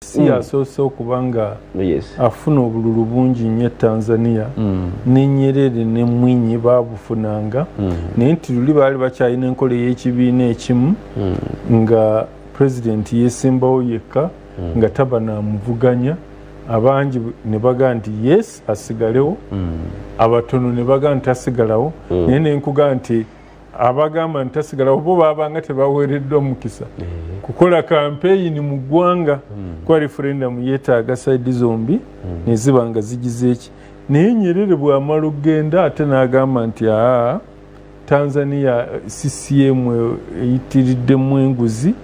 Si yasoose okuba nga afuna obululu bungi nnyo e Tanzania. Ne Nyerere ne Mwinyi baabufunanga, naye nti luli baali bakyalina enkola ey'ekibiina ekimu, nga pulezidenti yeesimbawo yekka, nga taba namuvuganya. Abangi ne bagaa nti yes, asigalewo, abatono ne bagaa nti tasigalawo. Naye nenkugaa nti abagamba nti tasigalawo bo babanga tebaweereddwa mukisa kukola kampeyini mu ggwanga, kuba referendum yeetaaga side zombi neziba nga zigize eki. Naye Nyerere bw'amala okugenda, ate n'agamba nti aa, Tanzania CCM eyitiriddemu enguzi,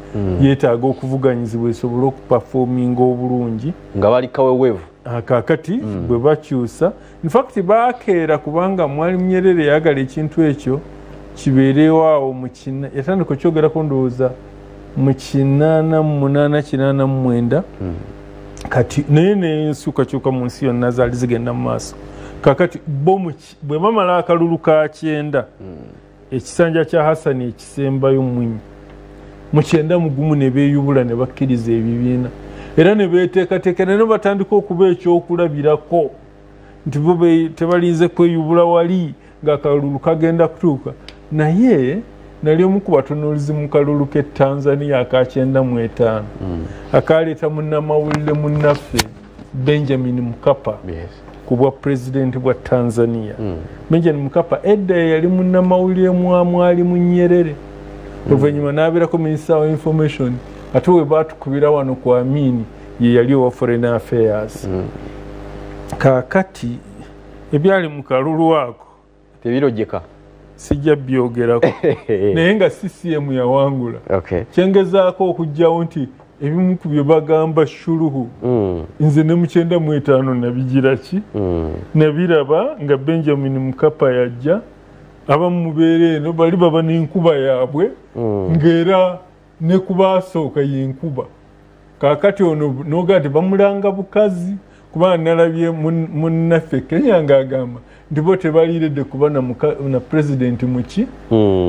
yeetaaga okuvuganyizibwa esobole okuperforminga obulungi. Nga bali kaweweevu. Kaakati bwe bakyusa, infact baakeera, kubanga Mwalimu Nyerere yayagala ekintu ekyo kibeerewo awo mukina yatandika okyogerako ndowooza mu 88, 89. Kati naye nenkyukakyuka mu nsi yonna zaali zigenda mu maaso. Kakati bo bwe bamala akalulu ka 90, ekisanja kya Hasani ekisembayo Mwinyi, mu 91 ne beeyubula ne bakkiriza ebibiina, era ne beeteekateeka ne batandika okuba ekyokulabirako nti bo tebalinze kweyubula wali ng'akalulu kagenda kutuuka. Naye nali omu ku batunuulizi mu kalulu k'e Tanzania aka 95, akaleeta munnamawulire munnaffe Benjamin Mkapa ku bwa pulezidenti bwa Tanzania. Benjamin Mkapa edda yali munnamawulire mwa Mwalimu Nyerere, oluvannyuma n'abeerako minister wa information, ate we baatukubira wano ku Amini ye yali owa foreign affairs. Kaakati ebyali mu kalulu ako tebirojeka. Sijja byogerako, naye nga CCM yawangula. Kyengezaako okugjawo nti ebimu ku bye bagamba Suluhu, nze ne mu 95 nabigira ki, nabiraba nga Benjamin Mkapa yajja. Abamu mubeera eno bali baba n'enkuba yaabwe, ng'era ne kubasooka y'enkuba. Kaakati ono noga nti bamulanga bukazi, kuba nalabye munnaffe Kenya ng'agamba nti bo tebaliiredde kuba na pulezidenti muki,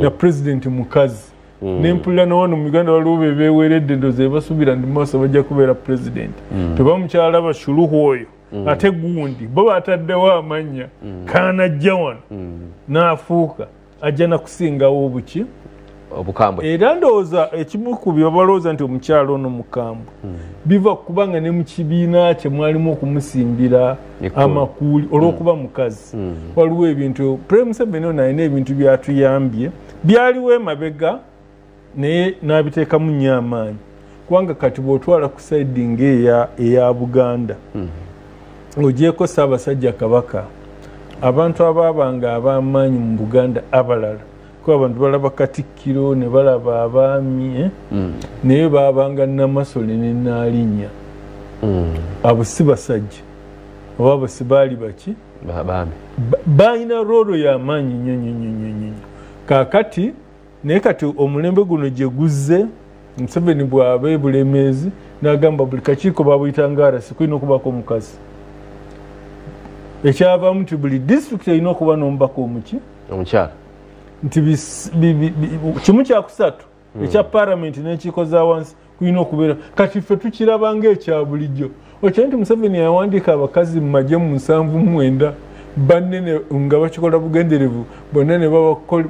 na pulezidenti mukazi. Nempulira nowano mu Uganda waliwo be beeweredde, ndowooza basuubira nti maaso bajja kubeera pulezidenti. Tebamukyalaba Suluhu oyo, ate gundi bo bataddewo amannya, kaanajja wano n'afuuka ajja nakusingawo obuki, obukambwe. Era ndowooza ekimu ku bye balowooza nti omukyalo ono mukambwe biva kubanga ne mu kibiina kye mwalimu okumusimbira amakuuli olw'okuba mukazi. Waliwo ebintu President Museveni ono alina ebintu byatuyambye byaliwo emabega, naye n'abiteekamu nnyo amaanyi, kubanga kati bw'otwala ku side ng'eya eya Buganda, ogyeko Ssaabasajja Kabaka, abantu abaabanga ab'amaanyi mu Buganda abalala, kuba abantu balaba Katikkiro ne balaba abaami, naye baabanga Namasole ne Naalinnya. Abo si basajja, oba abo si baali baki, baami, balina role y'amaanyi nnyo nnyo nnyo nnyo nnyo. Kaakati naye kati omulembe guno gye guzze, Museveni bw'aba e Bulemeezi n'agamba buli kakiiko babuyitanga arasi kulina okubaako omukazi, ekyavaamu nti buli disitulikiti erina okuba n'omubaka omuki, omukyala, nti 1/3 ekya paramenti n'enkiiko za wansi kulina okubeera. Kati ffe tukiraba ng'ekya bulijjo. Okyali nti Museveni yawandiika abakazi mu magye mu 79 banne nga bakikola bugenderevu, bonna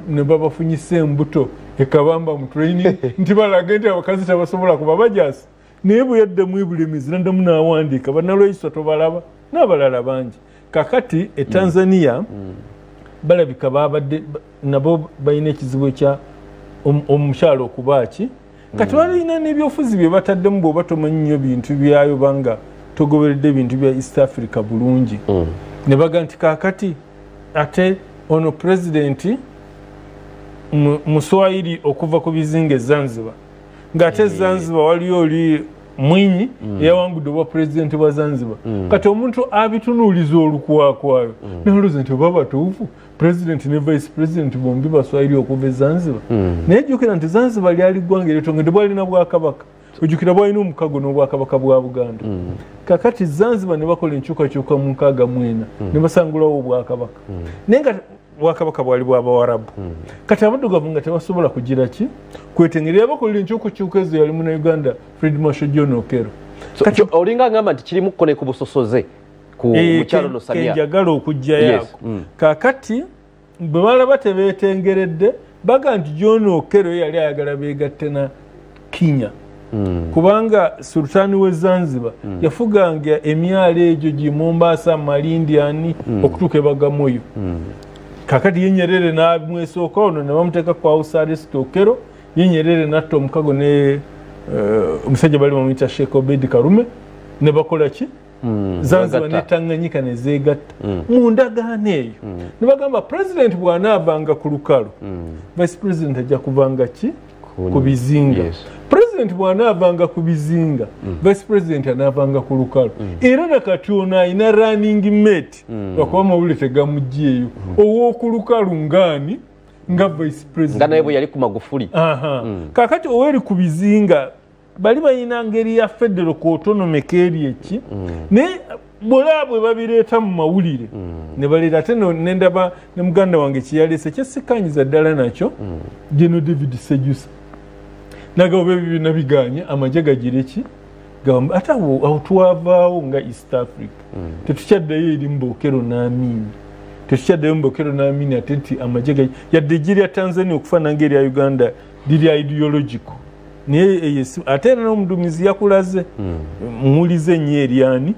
ne babafunyisa embuto ekabamba mu training, nti balage nti abakazi tebasobola kuba bajaasi. Naye bwe yaddamu eBulemeezi n'addamu n'awandiika bannalweyiso tobalaba n'abalala bangi. Kakati e Tanzania balabika babadde nabo balina ekizibu ekya omukyalo okuba ki. Kati balina n'ebyobufuzi bye bataddemu, bw'oba tomanyi nnyo bintu byayo banga togoberedde ebintu bya East Africa bulungi, ne baga nti kaakati ate ono pulezidenti Muswahili okuva ku bizinga e Zanzibar, ng'ate Zanzibar waliyo oli Mwinyi eyawangudde obwa pulezidenti bwa Zanzibar. Kati omuntu abitunuuliza olukwakwayo nalowooza nti oba batuufu, pulezidenti ne vice president bombi Baswahili okuva e Zanzibar. Naye jjukira nti Zanzibar lyali ggwanga eryetongodde, bwalina bwakabaka, ojjukira bwalina omukago n'obwakabaka bwa Buganda. Kakati Zanzibar ne bakola enkyukakyuka mu 64 ne basangulawo obwakabaka, naye nga bwakabaka bwali bw'Abawarabu. Kati abaddugavu nga tebasobola kugira ki kwetengerera, bakolera enkyukakyuka ezo yali Munnayuganda Field Marshal John Okello. So, olinga ngamba nti kirimu kone ku busosoze ku mukyalo no Samia. Kenjagala okujjayo ako. Kaakati bwe balaba tebeetengeredde baga nti John Okello yali ayagala beegatte na Kenya. Kubanga Sultani we Zanzibar yafuganga emyalo egyo gi Mombasa, Malindi ani okutuuka e Bagamoyo. Kakati ye Nyerere n'amwesooka ono ne bamuteeka ku house arrest Okello, ye Nyerere n'atta omukago ne omusajja bali bamuyita Sheikh Obeid Karume ne bakola ki? Zanzibar ne Tanganyika ne zeegatta mu ndagaano eyo. Ne bagamba president bw'anaavanga ku lukalu, vice president ajja kuvanga ki? Ku bizinga. President bw'anaavanga ku bizinga, vice president anaavanga ku lukalu. Era nakati ono alina running mate, lwakuba amawulire tegamuggyeeyo. Ow'oku lukalu ngaani nga vice president. Nga naye bwe yali ku Magufuli. Kaakati oweri ku bizinga bali balina ngeri ya federal ku autonomy eri eki, naye bwolaba bwe babireeta mu mawulire ne baleeta ate nendaba ne muganda wange kyeyaleese kyesikkanyiza ddala nakyo, General David Sejusa nagabo bebyo byonna biganye amagye gagire ki ate awo twavaawo nga East Africa tetukyaddayo eri Mbokero n'Amini, tetukyaddayo Mbokero n'Amini ate nti amagye yadde ejje lya Tanzania okufaanana ng'erya Uganda liri ideological, naye ate era n'omuduumizi yakulaze muwulize nnyo eryani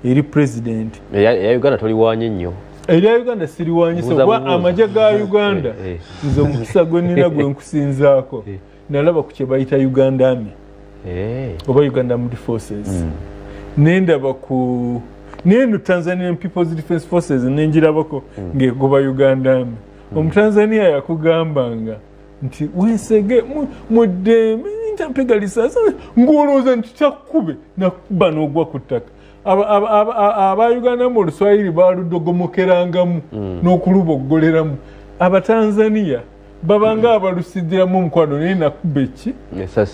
eri president. Eya Uganda toliwanye nnyo. Erya Uganda siriwanyisa kuba amagye ga Uganda nze omukisa gwe nnina gwe nkusinzaako nalaba ku kye bayita Uganda Army oba Uganda Armed Forces, nendaba ku neno Tanzanian People's Defence Forces nenjirabako ng'egoba Uganda Army. Omutanzania yakugambanga nti weesege muddembe ntampiga lisasi ng'olowooza nti takkube nakuba n'ogwa ku ttaka. Aba Uganda mu Oluswayiri baaludogomokerangamu n'okuluboggoleramu. Abatanzania babanga abalusidiramu omukwano naye nakuba eki?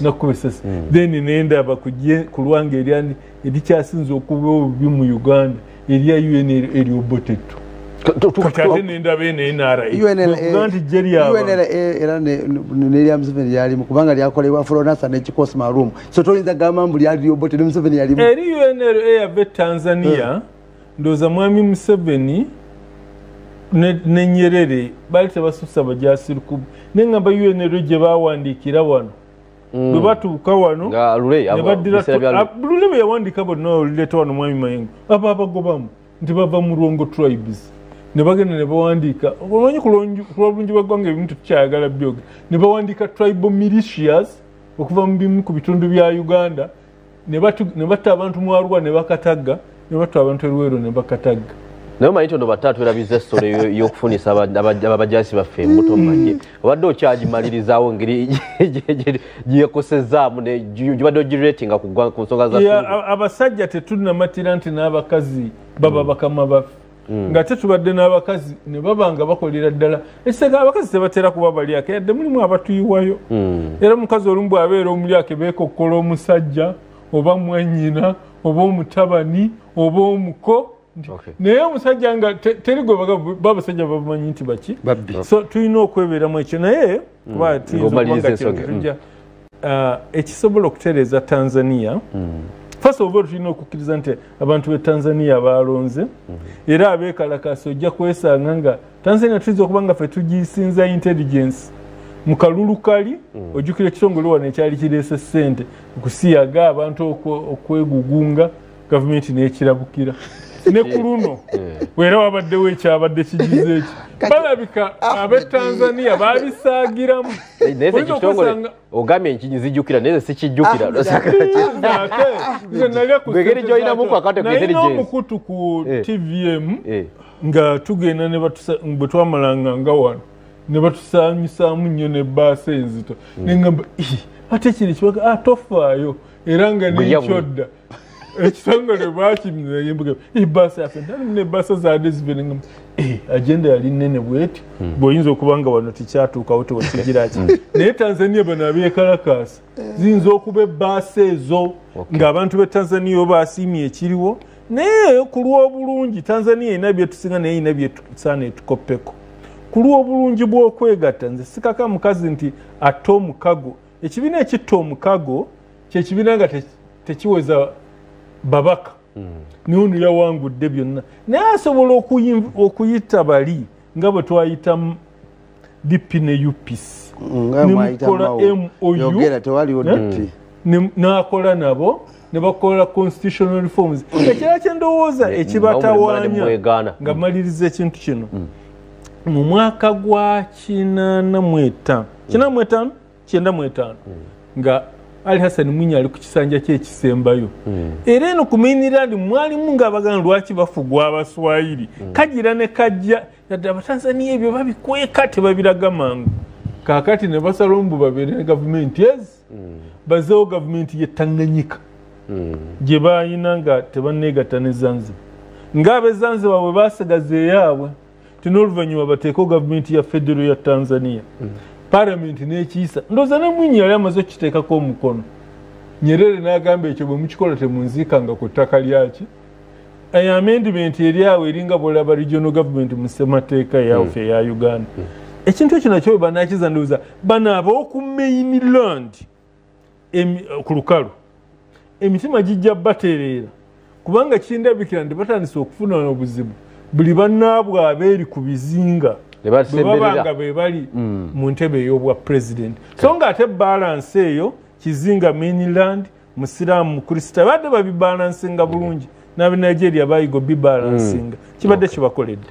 Nakuba essasi. Then nendaba ku lwanga eryani erikyasinze okuba obubi mu Uganda erya UN eri Obotetu. Kati ate nendaba eno NRA. Nti ejje ly'abantu. UNLA era nerya Museveni lyalimu kubanga lyakolebwa Fronasa n'ekikosi maalum. So toyinza kugamba mbu lyali Obote ne Museveni yalimu. Eri UNLA yava e Tanzania, ndowooza mwami Museveni ne Nyerere baali tebasussa bajaasi 10,000. Naye ngamba UNLA gye baawandiikira wano bwe batuuka wano ne baddira Lule bwe yawandiika bonna oluleeta wano mwami Mayengo aba abagobamu nti bava mu Lwongo tribes ne bagenda ne bawandiika omanyi ku lw'obulungi bw'eggwanga ebimu tetukyayagala byoge ne bawandiika tribal militias okuva mu bimu ku bitundu bya Uganda ne batta abantu mu Arua ne bakatagga ne batta abantu e Luweero ne bakatagga. Naye omanyi nti ono batatu erabiza essolo y'okufunisa abajaasi baffe embuto mu magye obadde okyagimalirizawo engeri gyekosezaamu gibadde ogiretinga ku nsonga za abasajja tetunnamatira nti n'abakazi baba bakama baffe nga tetubadde n'abakazi ne baba nga bakolera ddala ekiseka abakazi tebatera kuba balyake yadde mulimu abatuyiwayo era omukazi olumu bw'abeera omulyake beekokkola omusajja oba mwannyina oba omutabani oba omuko. Naye omusajja nga teri gwe babasajja bamanyi nti baki so tulina okwebeeramu ekyo naye kuba tuyinza okuba nga ekisobola okutereeza Tanzania. First of all tulina okukkiriza nti abantu b'e Tanzania baalonze era abeekalakaasa ojja kwesanga nga Tanzania tuyinza okuba nga ffe tugisinza intelligence mu kalulu kali ojjukira ekitongole wano ekyali kireese ssente okusiyaga abantu okwegugunga gavumenti n'ekirabukira ne ku luno era wabaddewo ekyabadde kigize eki balabika ab'e Tanzania babisaagiramu. Naye ekitongole ogambye nzijjukira naye sikijjukira engeri gy'olinamu kwakati nalina omukutu ku TVM nga tugenda bwe twamalanga nga wano ne batusanyusaamu nnyo n'ebbaasa enzito ne ngamba ate kino kibaga tofaayo era nga nekyodda ekitongole bakimuyembuga ebbaasa yaffe ddala n'ebbaasa zaadde zibeere nga agenda yali nnene bweti bw'oyinza okuba nga wano tekyatuukawo tewakigira ki. Naye Tanzania bano abeekalakaasa ziyinza okuba ebbaasa ezo ng'abantu b'e Tanzania basiimye ekiriwo naye ku lw'obulungi Tanzania erina byetusinga naye erina byetusaana etukoppeko. Ku lw'obulungi bw'okwegatta nze sikaka mukazi nti atte omukago. Ekibiina ekitta omukago kyekibiina nga tekiweza Babaka naye ono yawangudde byonna, naye asobola okuyita bali nga bwe twayita DP ne UPC nemukola MOU n'akola nabo ne bakola constitutional reforms. Ekirala kye ndowooza ekibatawaanya nga maliriza ekintu kino, mu mwaka gwa 85 95 nga Ali Hassan Mwinyi ali ku kisanja kye ekisembayo, era eno ku mainland mwalimu ng'abaganda lwaki bafugwa Abaswahili, kagira ne kajja yadde Abatanzania ebyo babikweka tebabiraga mangu. Kaakati ne basala mbu babeere ne gavumenti ezi bazeewo gavumenti ye Tanganyika gye baayina nga tebanneegatta ne Zanzibar, ng'ab'e Zanzibar bwe basigaza eyaabwe n'oluvannyuma bateeko gavumenti ya federo ya Tanzania, palamenti n'ekiisa. Ndowooza ne Mwinyi yali amaze okukiteekako omukono. Nyerere n'agamba ekyo bwe mukikola temunziikanga ku ttaka lyaki. Eyo amendment eri awo eringa bw'olaba regional government mu ssemateeka eyaffe eya Uganda. Ekintu ekyo nakyo bwe banaakiza ndowooza bano ab'oku mainland ku lukalu emitima gijja batereera, kubanga kindabikira nti batandise okufuna obuzibu buli bannaabwe abeeri ku bizinga bwe babanga be bali mu ntebe ey'obwa pulezidenti. So nga ate balansi eyo kizinga mainland musiraamu mukristaayo badde babibalansinga bulungi, n'abe Nigeria bayiga obibalansinga, kibadde kibakoledde.